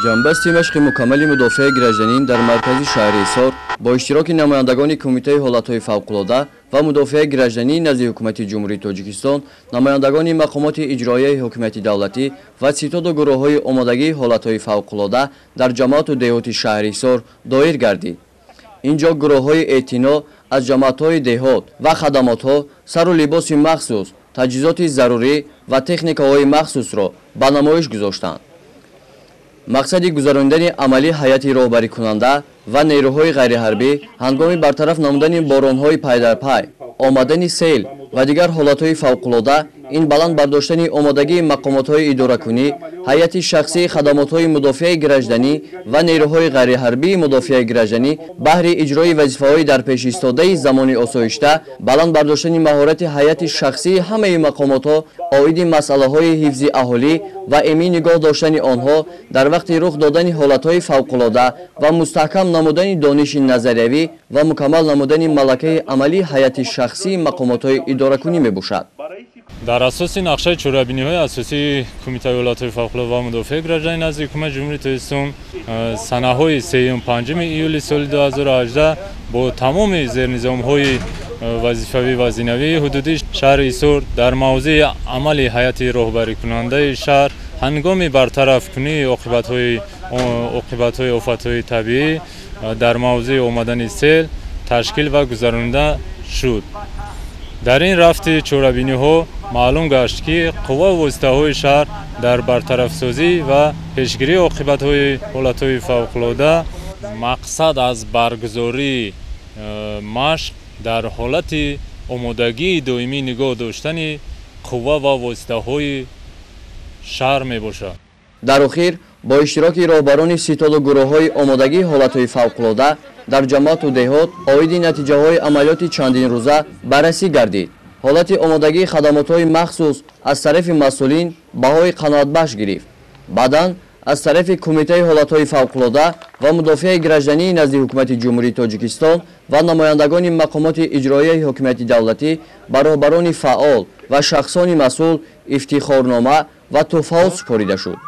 Ҷанбасти машқи мукаммали мудофиаи гражданин дар маркази шаҳри Ҳисор бо иштироки намояндагони Кумитаи ҳолатҳои фавқулода ва мудофиаи граждании назди Ҳукумати Ҷумҳурии Тоҷикистон, намояндагони мақомоти иҷроияи ҳокимияти давлатӣ ва ситоду гурӯҳҳои омодагии ҳолатҳои фавқулода дар ҷамоату деҳоти шаҳри Ҳисор доир гардид. Ин ҷо гурӯҳҳои эътино аз ҷамоатҳои деҳот ва хадамотҳо сару либоси махсус, таҷҳизоти зарурӣ ва техникаҳои махсусро ба намоиш гузоштанд. Мақсади гузаронидани амалӣ ҳайати роҳбарикунанда ва нерӯҳои ғайриҳарбӣ ҳангоми бартараф намудани боронҳои пайдарпай, омадани сел ва дигар ҳолатҳои фавқулода ин баланд бардоштани омодагии мақомотҳои идоракунӣ, ҳайати шахсии хадамотҳои мудофиаи гражданӣ ва нерӯҳои ғайриҳарбии мудофиаи гражданӣ баҳри иҷрои вазифаҳои дар пешистодаи замони осоишта, баланд бардоштани маҳорати ҳайати шахсии ҳамаи мақомотҳо оиди масъалаҳои ҳифзи аҳолӣ ва эмин нигоҳ доштани онҳо дар вақти рух додани ҳолатҳои фавқулода ва мустаҳкам намудани дониши назариявӣ ва мукаммал намудани малакаи амалии ҳайати шахсии мақомотҳои идоракунӣ мебошад. Дар асоси нақшаи чорабиниҳои асосии Кумитаи ҳолатҳои фавқулода ва мудофиаи гражданӣ назди Ҳукумати Ҷумҳурии Тоҷикистон санаҳои 3-5 июли соли 2018 бо тамоми зернизомҳои вазифавӣ ва зинавии ҳудудии шаҳри Ҳисор дар мавзеи амали ҳайати роҳбарикунандаи шаҳр ҳангоми бартарафкунии оқибатҳои офатҳои табиӣ дар мавзеи омадани сел ташкил ва гузаронида шуд. Дар ин рафти чорабиниҳо маълум гашт, ки қувва воситаҳои шаҳр дар бартарафсозӣ ва пешгирии оқибатҳои ҳолатҳои фавқулода мақсад аз баргузории машқ дар ҳолати омодагии доимӣ нигоҳ доштани қувва ва воситаҳои шаҳр мебошад. Дар охир бо иштироки роҳбарони ситоду гурӯҳҳои омодагии ҳолатҳои фавқулода дар ҷамоату деҳот оиди натиҷаҳои амалиёти чандинрӯза баррасӣ гардид. Ҳолати омодагии хадамотҳои махсус аз тарафи масъулин баҳои қаноатбахш гирифт. Баъдан аз тарафи Кумитаи ҳолатҳои фавқулода ва мудофиаи граждании назди Ҳукумати Ҷумҳурии Тоҷикистон ва намояндагони мақомоти иҷроияи ҳокимияти давлатӣ ба роҳбарони фаъол ва шахсони масъул ифтихорнома ва тӯҳфаҳо супорида шуд.